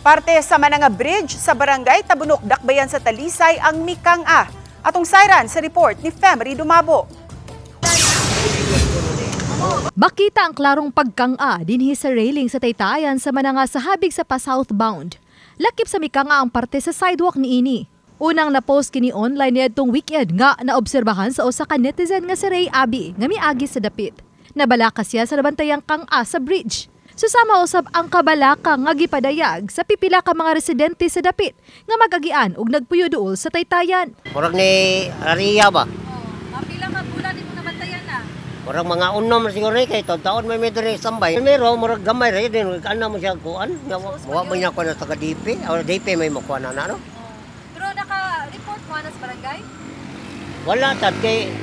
Parte sa Mananga Bridge sa Barangay Tabunok, Dakbayan sa Talisay ang mikang-a. Atong sayran sa report ni Femery Dumabo. Makita ang klarong pagkang-a dinhi sa railing sa taytayan sa Mananga sa habig sa pa-southbound. Lakip sa mikanga ang parte sa sidewalk niini. Unang na-post kini online niadtong weekend nga naobserbahan sa usa ka netizen nga si Ray Abi nga miagi sa dapit. Nabalaka siya sa nabantayang kang-a sa bridge. Susama usab ang kabalaka nga gipadayag sa pipila ka mga residente sa dapit nga magagian og nagpuyo duol sa taytayan. Murag ni Aria ba? Pila ka bulan imong nabantayan na? Murag mga unom na siguro ni kay taon may may diri standby. Pero murag gamay ra din ana mo siya kuan. Nga wa man niya kuan sa DP. O DP may makuha na no. Pero naka-report mo na sa barangay? Wala tad kay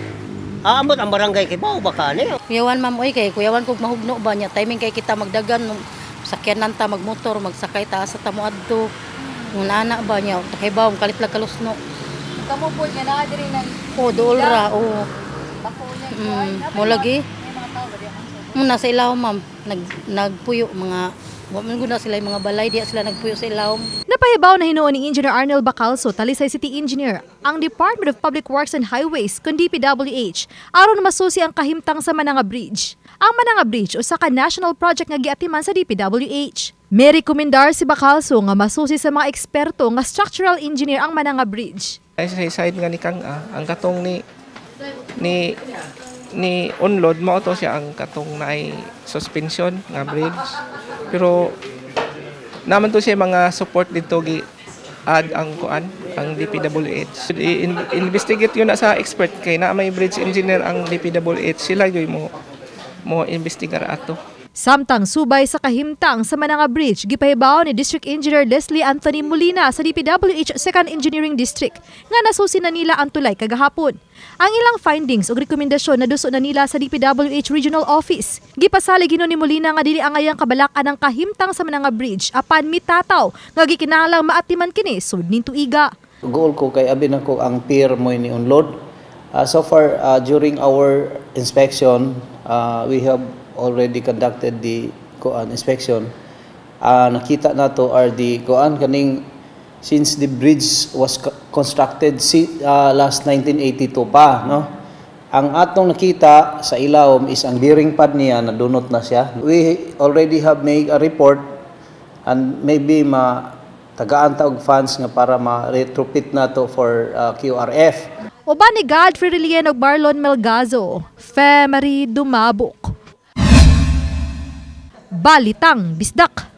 aamot ang barangay kay bao ba ka ni? Kuyawan, ma'am, oy, kay kuyawan kog mahugno ba niya timing kay kita magdagan sakyanan ta magmotor magsakay ta sa tamo adto. Nana ba niya kay ba kalit lang kalusno. Kamo po nga naa diri nang O dool ra o. Bako niya. Mo lagi. Nasa ilawom, ma'am, nagpuyo mga wa man gud na sila yung mga balay diya sila nagpuyo sa ilawom. Napahibaw na hinuon ni Engineer Arnel Bacalso, Talisay City Engineer, ang Department of Public Works and Highways kun DPWH aron masusi ang kahimtang sa Mananga Bridge. Ang Mananga Bridge usa ka national project nga giatiman sa DPWH. May rekomendar si Bacalso nga masusi sa mga eksperto nga structural engineer ang Mananga Bridge. Ay sa side nga ni Kang ang katong ni unload mao to siya ang katong naay suspension nga bridge. Pero naman to siya mga support dito gi add ang kuan ang DPWH. I-investigate yun na sa expert kay na may bridge engineer ang DPWH, sila yoy mo investigar ato. Samtang subay sa kahimtang sa Mananga Bridge, gipahibaw ni District Engineer Leslie Anthony Molina sa DPWH 2nd Engineering District nga nasusi na nila ang tulay kagahapon. Ang ilang findings ug rekomendasyon naduso na nila sa DPWH Regional Office. Gipasalig hinuon ni Molina nga dili angayang kabalak-an ang kahimtang sa Mananga Bridge apan mitataw nga gikinahanglang maatiman kini sud ning tuiga. Goal ko kay abi na ko ang pier mo ni unload. So far during our inspection, we have already conducted the kuan inspection. Nakita nato are the kuan kaning since the bridge was constructed last 1982 pa, no? Ang atong nakita sa ilawom is ang bearing pad niya nadunot na siya. We already have made a report and maybe ma tagaan ta og funds nga para ma-retrofit na to for QRF. Uban ni Godfrey Relien ug Marlon Melgazo, Femery Dumabok. Balitang Bisdak.